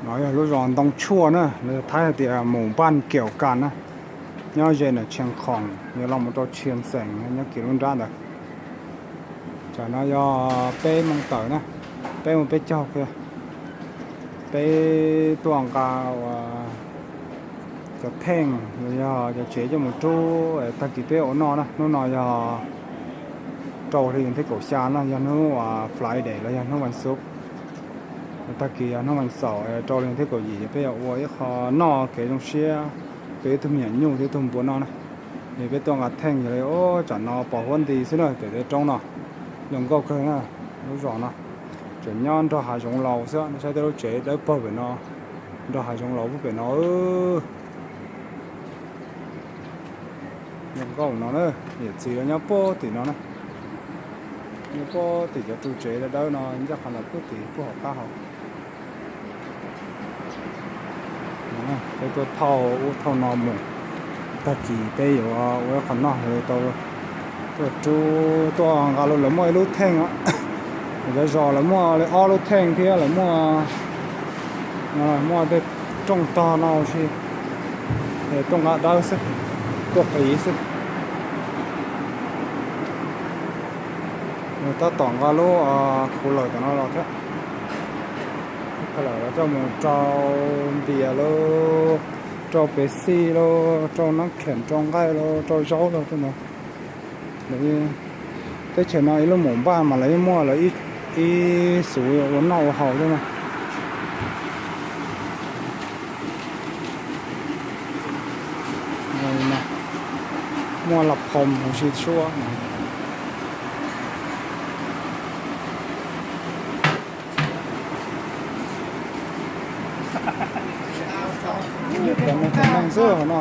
No yog lub zos Ntoo Tshuaj na, lawv Thaib hais tias mus Npaj Kiaum Kas na, nyob ze ntawm Tshiab Khoom yuav los mus rau Tshiab Xeem nyob kiag lub nrab ntawd. Tsam no yog peb moo tawm na, peb moo peb caug kiag, peb tuaj nqa ua cov theej los yog cov tsev coj mus rub, tag kis peb ua noj na. Hnub no yog rau hli thib kaum xya no, yog hnub Friday los yog hnub vas xuv. Tag kis yog hnub vas xaum rau hli thib kaum yim, peb yuav ua ib qho noj kev zoo siab rau ib tug me nyuam nyuj thiab ib tug npua noj na. Es peb tuaj nqa theej yog li, tsam no pos huab nti xwb na, pem tej roob no zoo nkauj kawg na. Lub zos no tseem nyob nrog hav zoov laus xwb, nej saib tej lub tsev dawb paug pem no, nrog hav zoov laus pem no. Zoo nkauj no na, yawm txiv lawv nyob puag tim no na, nyob puag tim cov tsev dawb dawb no, ncaj qhov ntawd puag tim puag hauv qab hauv. Peb tuaj thauj ub thauj no mus, tag kis peb yuav ua ib qho noj tau. Tuaj rub, tuaj nqa, lawv muaj ib lub theej os. Cov zos lawv muaj li ob lub theej thiab lawv muaj, muaj tej rooj tog no si, tuaj nqa dawb xwb, tuaj qiv xwb. Tab tom nqa lub khuv lawm tom no los thiab. Lub khuv lawm los coj mus rau npias lauj, rau pes xij lauj, rau nab khem, rau nqaij lauj, rau zaub lauj tej no. Teb chaws no ib lub mus npaj mas lawv yeej muaj lawv ib xuv ua noj ua haus thiab na. Muaj las phom huv si suab. Cov neeg xwb no.